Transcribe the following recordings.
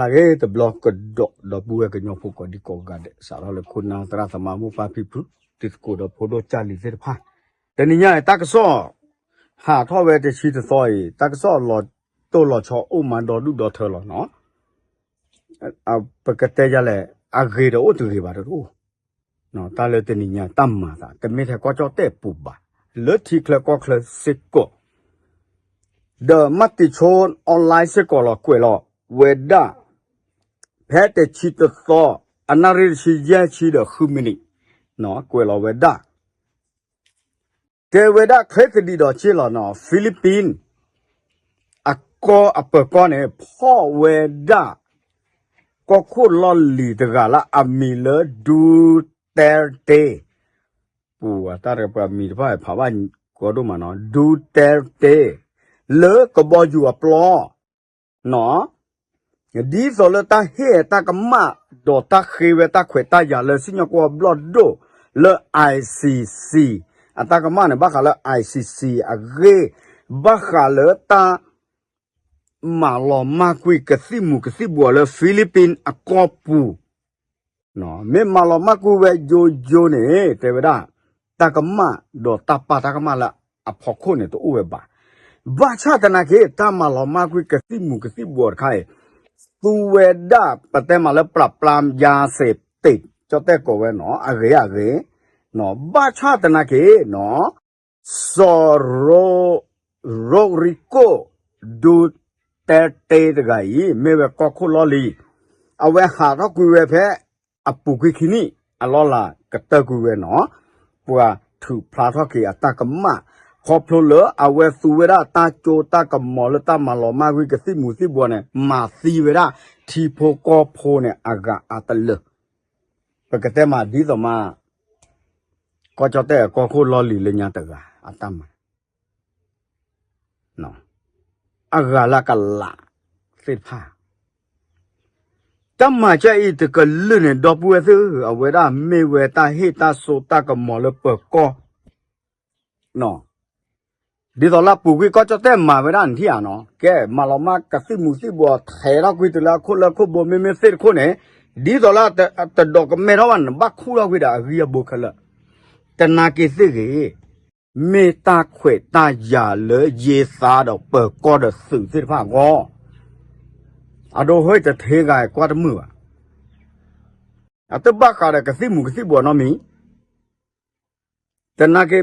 လၢဂ့ၤတဘျီကဒီး ဒီပုၢ်ဝဲၢ်ကညီဖိကိးဒံကိးဂၤဒဲး စးထီၣ်လၢခိၣ်နၢ်သရၣ်သမါမိၢ်ပၢ်ဖံဖု တံၤသကိးဒီးဖိဒိၣ်ကၢ်လံၤသ့ၣ်တဖၣ်, တနံၤညါအံၤ တၢ်ကစီၣ် ဟးထီၣ်ဝဲတဆံတသီအံၤ တၢ်ကစီၣ်လီၤတိၢ်လီၤဆီအိၣ်မးဒီဒူၣ်ဒီထၢလီၤနီၤ. ပကတဲယၤလဲၣ် အဂ့ၤဒီးအိၣ်တဂ့ၤဘၣ်တအိၣ် တၢ်လၢတနံၤညါတၢ်မၤသး တမ့ၢ်ထဲကီၢ်ကၠီၣ်တဲၣ်ပူၤဘၣ်, လၢထံချၢကီၢ်ချၢစ့ၢ်ကီး, ဒီးမၤတံၤဆိ online စ့ၢ်ကီးလီၤ ကွဲးလီၤဝဲဒၣ် ဖဲတဆံတသီ အနၣ်ရံၣ်တဆံယဲၢ်ဆံဒီးဃုမံးနံး ကွဲးလီၤဝဲဒၣ် တဲဝဲဒၣ်ချ့သဒံးဒီးက့ၢ်လီၤနီၤ Philippine အကီၢ်အပၢၤကီၢ်န့ၣ် ဖီၣ်ဝဲဒၣ် ကီၢ်ခိၣ်လီၢ်လံၤတဂၤလၢအမံၤလၢ Duterte ပူၤတၢ်တကပၤမံၤတဖၣ်ဖးဘၣ်ကီဒိၣ်မးနီၤ Duterte လၢကဘီယူၤအပျီ နီၤ ဒ်သိးလၢတၢ်ဟ့ၣ်အတၢ်ကမၣ် ဒီးတၢ်ဃ့ဝဲတၢ်ခွဲးတၢ်ယာ်လၢစံၣ်ညီၣ်ကွီၢ်ဘျီၣ်ဒိၣ်လၢ I C C အတၢ်ကမၣ်န့ၣ် ဘၣ်ဃးလၢ I C C အဂ့ၢ် ဘၣ်ဃးလၢတၢ် မၤလီၤမၢ်ကွံာ်ကသံၣ်မူၤကသံၣ်ဘှီးလၢ Philippine အကီၢ်ပူၤ မ့ၢ်မၤလီၤမၢ်ကွံာ်ဝဲယိယိန့ၣ် တဲဝဲဒၣ် တၢ်ကမၣ်ဒီးတၢ်ပာ်တၢ်ကမၣ်လၢအဖီခိၣ်န့ၣ်တအိၣ်ဝဲဘၣ်. ဘၣ်ဆၣ်သနာ်က့ တၢ်မၤလီၤမၢ်ကွံာ်ကသံၣ်မူၤကသံၣ်ဘှီးတခါအံၤ သူဝဲဒၣ်ပတဲမးလၢ ပျၢ်ပျၢ်ယၤစဲးတ့း ကၠီၣ်တဲၣ်ကိးဝဲနီၤ အဂ့ၤအဂ့ၤ ဘၣ်ဆၣ်သနာ်က့နီၤ စီၤ Rodrigo Duterte တဂၤအံၤ မ့ၢ်ဝဲကီၢ်ခိၣ်လီၢ်လံၤ အဝဲဟးထီၣ်ကွံာ်ဝဲဖဲ အပူၤကွံာ်ခံနံၣ် အလီၢ်လၤကတၢၢ်ကွံာ်ဝဲနီၤ ပှၤထုးဖျါထီၣ်က့ၤအတၢ်ကမၣ် ခီဖျိလၢအဝဲသူဝဲဒၣ်တၢ်ကၠိတၢ်ကမီၤလၢတၢ်မၤလီၤမၢ်ကွံာ်ကသံၣ်မူၤသံၣ်ဘှီးန့ၣ် မၤသံဝဲဒၣ်ထံဖိကီၢ်ဖိန့ၣ် အဂၤအါတလၢာ် ပကတဲမးဒ်သိးမး ကီၢ်ကၠီၣ်တဲၣ်အကီၢ်ခိၣ်လီၢ်လံၤလၢညါတဂၤ အတၢ်မၤ အဂၤလၢကလးသ့ၣ်တဖၣ် တၢ်မၤကၢအံၤတကလုာ်န့ၣ် ဒီပုၢ်ဝဲၢ်သ့ၣ်ဧၢ အဝဲဒၣ်မ့ၢ်ဝဲတၢ်ဟ့ၣ်တၢ်စိတၢ်ကမီၤလၢပၢၤကီၢ် ဒ်သိးလၢအပူၤကွံာ်ကီၢ်ကၠီၣ်တဲၣ်မၤဝဲဒၣ်န့ၣ်ဧါနီၤ ကဲ မၤလီၤမၢ်ကသံၣ်မူၤသံၣ်ဘှီး ထဲးထီၣ်ကွံာ်တုၤလၢအခိၣ်လၢခိၣ်ဘိ မ့မ့ၢ်သ့ၣ်တခိၣ်န့ၣ် ဒ်သိးလၢတဒိးကမဲထီၣ်ဘၣ်န့ၣ် ဘၣ်ခူၣ်ထီၣ်ကွံာ်ဒီးအဂံၢ်အဘါခဲလၢာ် သနာ်က့သ့ၣ်ဂ့ၤ မ့ၢ်တၢ်ခွဲးတၢ်ယာ်လၢယ့သးဒီးပၢၤကီၢ်ဒီးသုးသ့ၣ်တဖၣ်အဂီၢ် အဒိ ဟဲတထ့ဂၤကွၢ်တမုာ်ဘၣ် အတဘၣ်ဃးဒီးကသံၣ်မူၤကသံၣ်ဘှီးနီတမံၤ သနာ်က့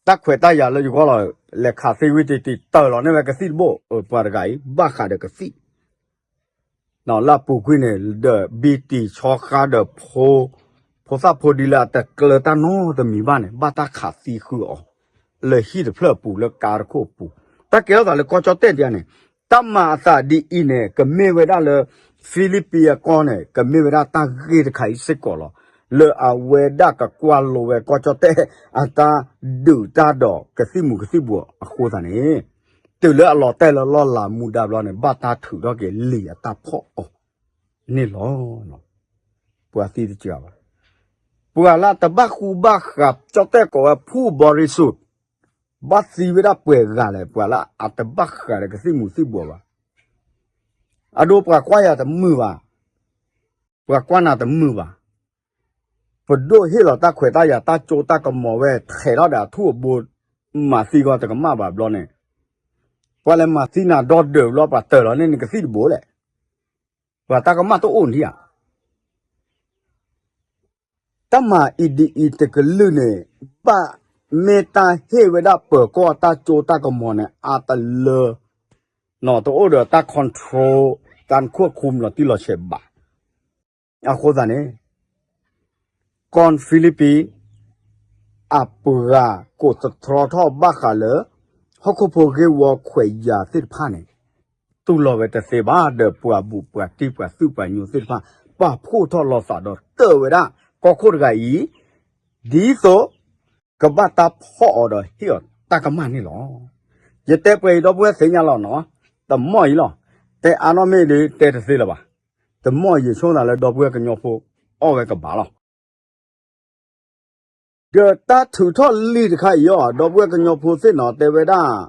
တၢ်ခွဲးတၢ်ယာ်လၢယဂီၢ်လီၤ လဲၤခးသံဝံၤတံၢ်တံၢ်တၢၢ်လီၤန့ၢ်ဝဲကသံၣ်တဘိ ပှၤတဂၤအံၤ ဘၣ်ဃးဒီးကသံၣ် လၢအပူၤကွံာ်န့ၣ် ဒီးဘံတံၢ်ဆီဃါဒီး ဖိသၣ်ဖိဒံလၢအတကျၢၤတၢ်နီတမံၤဘၣ်န့ၣ် ဘၣ်တၢ်ခးသံဃုာ်အီၤ လၢဟံၣ်တဖျၢၣ်အပူၤ လၢကါတခိၣ်အပူၤ တၢ်ကဲထီၣ်သးလၢကီၢ်ကၠီၣ်တဲၣ်ဒ်အံၤန့ၣ် တၢ်မၤအသးဒ်အံၤန့ၣ် ကမ့ၢ်ဝဲဒၣ်လၢ Philippine အကီၢ်န့ၣ် ကမ့ၢ်ဝဲဒၣ်တၢ်ဂ့ၢ်တခါအံၤစ့ၢ်ကီးလီၤ. လၢအဝဲဒၣ်ကကွၢ်လိဝဲကီၢ်ကၠီၣ်တဲၣ် အတၢ်ဒုးတၢ်ဒီးကသံၣ်မူၤကသံၣ်ဘှီးအဃိသတးန့ၣ် တုၤလၢအလီၤတဲာ်လၢလီၢ်လၤမူဒါဘျီန့ၣ် ဘၣ်တၢ်ထုးထီၣ်က့ၤလံာ်အတၢ်ဖီၣ်အီၤန့ၣ်လီၤ. ပှၤသံတစှၤဘၣ်. ပှၤလၢအတဘၣ်ဃူဘၣ်ဃး ကၠီၣ်တဲၣ်ကိးဝဲ ဖူဘီရံစူး ဘၣ်သံဝဲဒၣ်ပှဲၤဂၤလဲၣ် ပှၤလၢအတဘၣ်ဃးဒီးကသံၣ်မူၤသံၣ်ဘှီးဘၣ်. အဒိ ပှၤကွၢ်ယၤတမုာ်ဘၣ်. ပှၤကွၢ်နၤတမုာ်ဘၣ်. ပဒိၣ်ဟ့ၣ်လီၤတၢ်ခွဲးတၢ်ယာ် တၢ်ကၠိတၢ်ကမီၤဝဲ ထဲးထီၣ်ဒီးအထူၣ်အဘိ မၤသံဂီၢ်တကမၣ်ဘၣ်ဘျီန့ၣ် ပှၤလဲၤမၤသံနၤဒီဒၢးဘျီ ပှၤတၢၢ်လီၤန့ၢ်နကသံၣ်တဘိလဲၣ်. ပှၤတၢ်ကမၣ်တအိၣ်န့ၣ်ဧါ. တၢ်မၤအံၤဒ်အံၤတကလုာ်န့ၣ် ဘၣ်မ့ၢ်တၢ်ဟ့ၣ်ဝဲဒၣ်ပၢၤကီၢ်အတၢ်ကၠိတၢ်ကမီၤန့ၣ် အါတလၢ နီၢ်တအိၣ်ဒီးတၢ် control တၢ်နခိၣ်ခူမ်လီၤတံၢ်လီၤဆဲးဘၣ်. အဃိသတးန့ၣ် ကီၢ် Philippine အပှၤကိးသတြီထီၣ်ဘၣ်ဃးလၢ ဟီၣ်ခိၣ်ဖိဂ့ၢ်ဝီခွဲးယာ်သ့ၣ်တဖၣ်န့ၣ် တူၢ်လိာ်ဝဲတသ့ဘၣ်ဒီးပှၤဘူးပှၤတံၢ်ပှၤသုးပှၤညိၣ်သ့ၣ်တဖၣ် ပာ်ဖှိၣ်ထီၣ်လိာ်သးဒီးတၢၢ်ဝဲဒၣ် ကီၢ်ခိၣ်တဂၤအံၤ ဒ်သိး ကဘၣ်တၢ်ဖီၣ်အီၤဒီးဟ့ၣ်အီၤတၢ်ကမၣ်န့ၣ်လီၤ. ယတဲပှဲၤအံၤဒီပုၢ်ဝဲၢ်သ့ၣ်ညါလီၤနီၤ, တမီၢ်အံၤလီၤ. တဲအါနီၢ်မ့ၢ်ဒ်တဲတသ့လၢၤဘၣ်. တမီၢ်ယဆိကမိၣ်သးလၢဒီပုၢ်ဝဲၢ်ကညီဖိအီၣ်ဝဲကဘၣ်လီၤ. ဒီးတၢ်ထုးထီၣ်လံာ်တခါအံၤအီၤ ဒီပုၢ်ဝဲၢ်ကညီဖိသ့ၣ်နီၤ တဲဝဲဒၣ်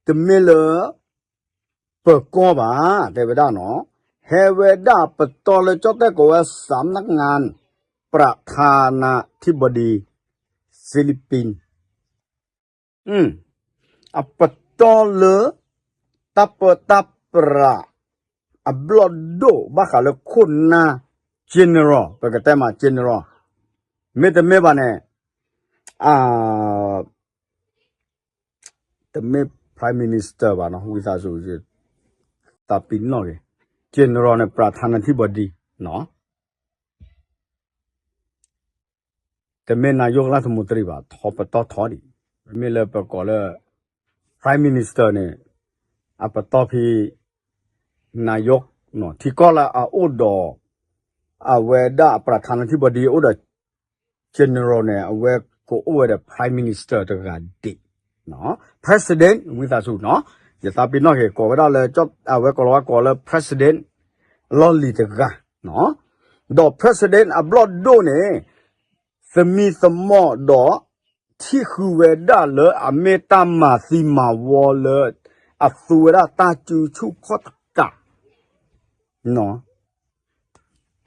တမ့ၢ်လၢ ပၢၤကီၢ်ဘၣ် တဲဝဲဒၣ်နီၤ, ဟဲဝဲဒၣ်ပတီၢ်လၢကၠီၣ်တဲၣ်ကိးဝဲ สำนักงานประธานาธิบดี ฟิลิปปินส์ အပတီၢ်လၢ တၢ်ပၢတၢ်ပြး အဘျီၣ်ဒိၣ်ဘၣ်ဃးလၢခိၣ်နၢ် general ပကတဲမး general မ့တမ့ၢ်ဘၣ်န့ၣ် အ တမ့ၢ် prime minister ဘၣ်နီၤ ဝံသးစူၤ သးပ့ၤနီၣ်က့ၤ general န့ၣ် ประธานาธิบดี နီၤ တမ့ၢ် นายกรัฐมนตรี ဘၣ် ထီပတီၢ်ထီဒံး မ့မ့ၢ်လၢပကိးလၢ prime minister န့ၣ် အပတီၢ်ဖဲ นายก နီၤ ထံကီၢ်လၢအအိၣ်ဒီး အဝဲဒၣ် ประธานาธิบดี အိၣ်ဒီး general န့ၣ် အဝဲကအိၣ်ဝဲဒီး prime minister တဂၤဒံး president ဝံသးစူၤနီၤ ယသးပ့ၤနီၣ်က့ၤ ကိးဝဲဒၣ်လၢ အဝဲကိးလီၤဝဲကိးလၢ president လီၢ်လံၤတဂၤ ဒီး president အဘျီၣ်ဒိၣ်န့ၣ် သမံသမိးဒီး ထံၣ်ဃုာ်ဝဲဒၣ်လၢအမ့ၢ်တၢ်မၤသံမၤဝီလၢ အသူဝဲဒၣ်တၢ်စုဆူၣ်ခီၣ်တကး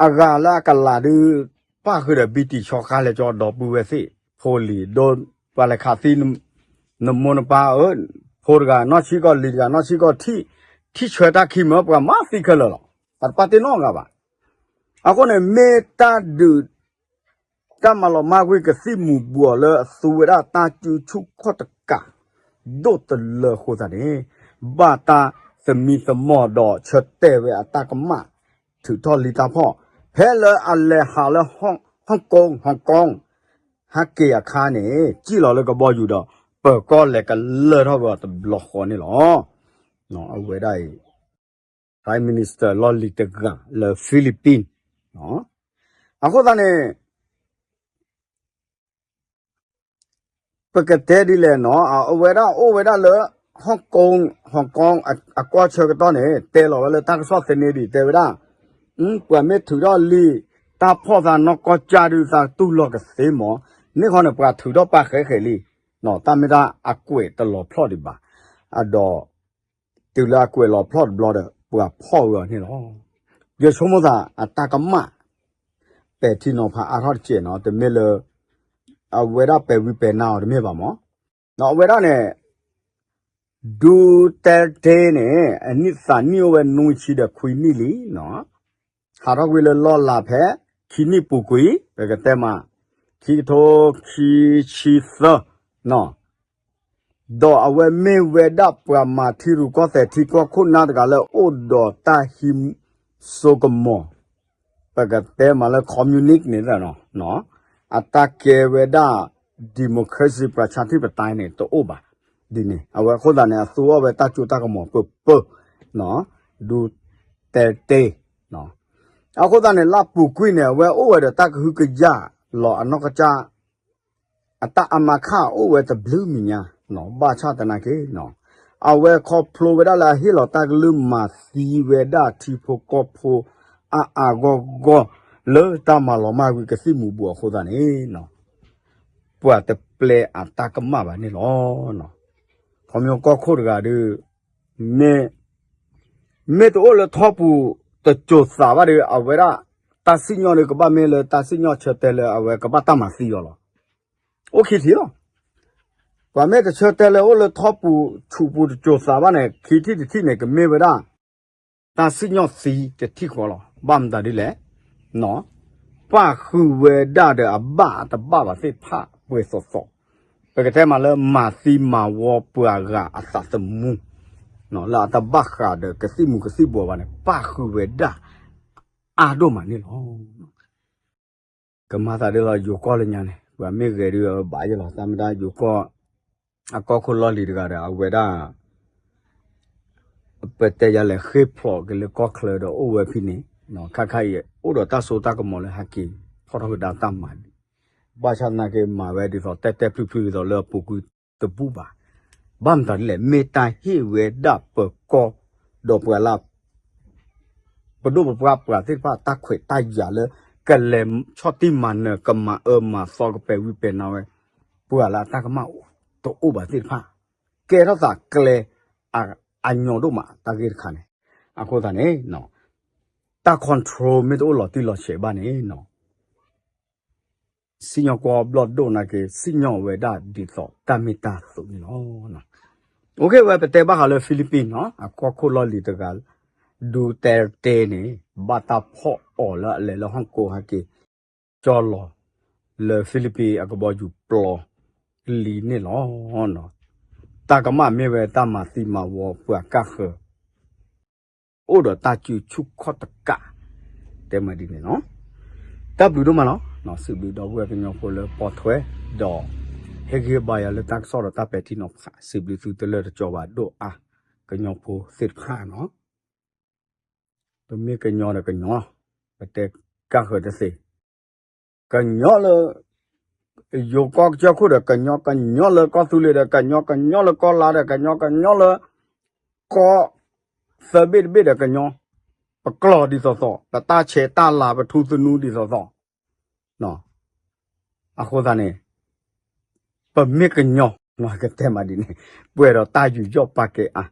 အဂၤလၢအကလးဒုး ပၣ်ဃုာ်ဒီး ဘံတံၣ်ဆီဃါလဲၤကၠီ ဒီပုၢ်ဝဲၢ်သ့ၣ် ဖိလံၤဒိၣ် ပှၤလဲၤခးသံ နမိၢ်နပၢ်ဧၢ ဖိတဂၤနီၢ်ဆံးကီၢ် လံၤတဂၤနီၢ်ဆံးကီၢ် ထံၣ်ဆၢတၢ်ခံမၢ ပှၤမၤသံခဲလၢာ်လီၤ ပှၤတပာ်တ့ၢ်နီတဂၤဘၣ် အဃိန့ၣ် မ့ၢ်တၢ်ဒုး တၢ်မၤလီၤမၢ်ကွံာ်ကသံၣ်မူၤဘှီးလၢအသူဝဲဒၣ်တၢ်စုဆူၣ်ခီၣ်တကး ဒိၣ်တလၢအဃိသတးန့ၣ် ဘၣ်တၢ်သမံသမိးဒီးဆၢတဲာ်ဝဲအတၢ်ကမၣ် ထုးထီၣ်လံတၢ်ဖီၣ် ဖဲလၢအလဲၤဟးလၢ Hong Kong Hong Kong ဟဲက့ၤအခါန့ၣ် စံၣ်လီၤလၢကဘီယူၤဒီး ပၢၤကီၢ်လဲၤကလၢၢ်ထီၣ်ဝဲအီၤတဘျီဃီန့ၣ်လီၤ. အဝဲဒၣ်အံၤ Prime Minister လီၢ်လံၤတဂၤလၢ Philippines အဃိသတးန့ၣ် ပကတဲဒ်လဲၣ်နီၤ အဝဲဒၣ်အိၣ်ဝဲဒၣ်လၢ Hong Kong Hong Kong အကွီၢ်ဆၢကတီၢ်န့ၣ် တဲလီၤဝဲလၢတၢ်ကစီၣ်သန့ဒံး တဲဝဲဒၣ် ပှၤမ့ၢ်ထုးထီၣ်လံတၢ်ဖီၣ်သးနီၢ်ကီၢ်ကၢ်ဒုးသးတူၢ်လိာ်ကသ့မး န့ၣ်ခီန့ၣ် ပှၤထုးထီၣ်ပာ်ဃဲဃဲးလံ တၢ်မ့ၢ်တၢ်အကွဲးတလီၤဖျီၣ်ဒံးဘၣ် အဒီး တုၤလၢအကွဲးလီၤဖျီၣ်တဘျီဒီး ပှၤဖီၣ်ဝဲအီၤန့ၣ်လီၤ. ယဆိကမိၣ်သးအတၢ်ကမၣ် ပဲာ်ထံနီၤဖးအါထီၣ်တစဲးနီၤ တမ့ၢ်လၢ အဝဲဒၣ်ပဲာ်ဝံၤပဲာ်နါအီၤတမ့ၢ်ဘၣ်မး အဝဲဒၣ်န့ၣ် Duterte န့ၣ် အနံၣ်သးနံၣ်အိၣ်ဝဲနွံဆံဒီးခွံနံၣ်လံနီၤ ဟးထီၣ်ကွံာ်လၢလီၢ်လၤဖဲ ခံနံၣ်ပူၤကွံာ် ပကတဲမး ခံကထိခံဆံသၢနီၤ ဒီးအဝဲမ့ၢ်ဝဲဒၣ်ပှၤမၤထံရူၢ်ကီၢ်သဲးထံကီၢ်ခိၣ်နၢ်တဂၤလၢအိၣ်ဒီးတၢ်ဟံးစိကမီၤ ပကတဲမးလၢ communist န့ၣ် အတၢ်ကဲဝဲဒၣ် democracy ประชาธิปไตย န့ၣ် တအိၣ်ဘၣ်. ဒ်န့ၣ် အဝဲအဃိသတးန့ၣ် အသူအီၣ်ဝဲတၢ်ကၠိတၢ်ကမီၤပၢၢ်ပၢၢ် ဒူတဲတ့ အဃိသတးန့ၣ် လၢပူၤကွံာ်န့ၣ် အဝဲအိၣ်ဝဲဒီးတၢ်ကဟုကယာ်လီၤအနီၢ်ကစၢ် အတၢ်အါမးခၣ်အိၣ်ဝဲတဘျုးမံၤညါ ဘၣ်ဆၣ်သနာ်က့ အဝဲခီဖျိဝဲဒၣ်လၢအဟ့ၣ်လီၤတၢ်ကလုၢ်မၤသံဝဲဒၣ်ထံဖိကီၢ်ဖိအါအါဂီၢ်ဂီၢ် လၢတၢ်မၤလီၤမၢ်ကွံာ်ကသံၣ်မူၤဘှီးအဃိသတးန့ၣ် ပှၤတပျဲအတၢ်ကမၣ်ဘၣ်န့ၣ်လီၤ. ခီဖျိကီၢ်ခိၣ်တဂၤဒီး မ့ၢ် မ့ၢ်တအိၣ်လၢထီပူၤတစိၤသးဘၣ်ဒီး အဝဲဒၣ် တၢ်စံၣ်ညီၣ်ဒီးကဘၣ်မ့ၢ်လၢတၢ်စံၣ်ညီၣ်ဆၢတဲာ်လၢအဝဲကဘၣ်တၢ်မၤသံအီၤလီၤ. အိၣ်ခံထံၣ်လီၤ. ပှၤမ့ၢ်တဆၢတဲာ်လၢအိၣ်လၢထီပူၤဆူးပူၤတစိၤသးဘၣ်န့ၣ် ခံထံၣ်တထံၣ်န့ၣ် ကမ့ၢ်ဝဲဒၣ် တၢ်စံၣ်ညီၣ်သံတထံၣ်ဃီလီၤ. ဘၣ်မတၤဒ်လဲၣ် ပၣ်ဃုာ်ဝဲဒၣ်ဒီးအဘၣ်အတဘၣ်ဘၣ်သ့ၣ်တဖၣ်ပှဲၤသိးသိး ပကတဲမးလၢမၤသံမၤဝီပှၤဂၤအသးသမူ လၢအတဘၣ်ဃးဒီးကသံၣ်မူၤကသံၣ်ဘှီးဘၣ်န့ၣ် ပၣ်ဃုာ်ဝဲဒၣ်အါဒိၣ်မးန့ၣ်လီၤ. ကမၤသးဒ်သိးယိၤကီၢ်လၢညါန့ၣ် ပှၤမ့ၢ်ဂဲၤဒုးဘၣ်ယဲလီၤ တၢ်မ့ၢ်ဒၣ်ယိၤကီၢ် အကီၢ်ခိၣ်လီၢ်လံၤတဂၤဒီး အဝဲဒၣ် ပတဲယၤလဲၣ် ဃ့ၢ်ဖျိးက့ၤလၢကီၢ်ချၢဒီးအိၣ်ဝဲဖဲန့ၣ် ခါခါအံၤ အိၣ်ဒီးတၢ်စိတၢ်ကမီၤလၢဟဲက့ၤ ဖီၣ်ထီၣ်ကဒါတၢ်မၤဒံး ဘၣ်ဆၣ်သနာ်က့မၤဝဲဒ်သိး တဲတဲဖျုးဖျုးဒ်သိးလၢအပူၤကွံာ်တဘူၣ်ဘၣ်. ဘၣ်မတၤဒ်လဲၣ် မ့ၢ်တၢ်ဟ့ၣ်ဝဲဒၣ်ပၢၤကီၢ် ဒီးပှၤလၢ ပဒိၣ်ပပှၢ်ပှၤသ့ၣ်တဖၣ်တၢ်ခွဲးတၢ်ယာ်လၢ ကလဲၤဆီၣ်တံၢ်မၤနၢၤ ကမၤအၢမၤသီ ကပဲာ်ဝံပဲာ်နါဝဲ ပှၤလၢအတၢ်ကမၣ်တအိၣ်ဘၣ်သ့ၣ်တဖၣ် ကဲထီၣ်သးကျဲ အ အညီဒိၣ်မးတၢ်ဂ့ၢ်တခါန့ၣ်. အဃိသတးန့ၣ် တၢ် control မ့ၢ်တအိၣ်လီၤတံၢ်လီၤဆဲးဘၣ်န့ၣ် စံၣ်ညီၣ်ကွီၢ်ဘျီၣ်ဒိၣ်နာ်က့ စံၣ်ညီၣ်ဝဲဒၣ်ဒ်သိးတၢ်မ့ၢ်တၢ်တီန့ၣ်လီၤ. အိၣ်ခ့ ဝဲပတဲဘၣ်ဃးလၢ Philippines နီၤ အကီၢ်ခိၣ်လီၢ်လံၤတဂၤ Duterte န့ၣ် ဘၣ်တၢ်ဖီၣ်အီၤလၢအလဲၤလၢဟီၣ်ကဝီၤဟဲက့ၤ ကၠီလီၤ လၢ Philippines အကဘီယူၤပျီလံန့ၣ်လီၤ. တၢ်ကမၣ်မ့ၢ်ဝဲတၢ်မၤသံမၤဝီပှၤကၢ်ဃၢၤ အိၣ်ဒီးတၢ်စုဆူၣ်ခီၣ်တကး တဲမးဒ်န့ၣ်လီၤ. တၢ်ဘျုးဒိၣ်မးလီၤ. စံးဘျုးဒီပုၢ်ဝဲၢ်ကညီဖိလၢပိာ်ထွဲ ဒီး ဟ့ၣ်ဂံၢ်ဘါယၤလၢတၢ်ကစီၣ်ဒီးတၢ်ပဲာ်ထံနီၤဖး စံးဘျုးသုတလၢာ်တကီဘၣ်ဒိၣ်အါ ကညီဖိသ့ၣ်တဖၣ်နီၤ. ပမ့ၢ်ကညီဒီးကညီ, ပတဲကၢ်ဃၢၤတသ့, ကညီလၢ ယိၤကီၢ်ကစၢၢ်ခိၣ်ဒီးကညီ, ကညီလၢကီၢ်သူလ့ၤဒီးကညီ, ကညီလၢကီၢ်လါဒီးကညီ, ကညီလၢ ကီၢ်သၢဘ့ၣ်တဘ့ၣ်ဒီးကညီ, ပကျီၢ်ဒ်သိးသိး, ပတၢ်ဆဲးတၢ်လၤပထူသနူဒ်သိးသိး. အဃိသတးန့ၣ် ပမ့ၢ်ကညီ, ကတဲမးဒ်န့ၣ်, ပှဲၤဒီးတၢ်ယူးယီၣ်ပာ်ကဲအါ,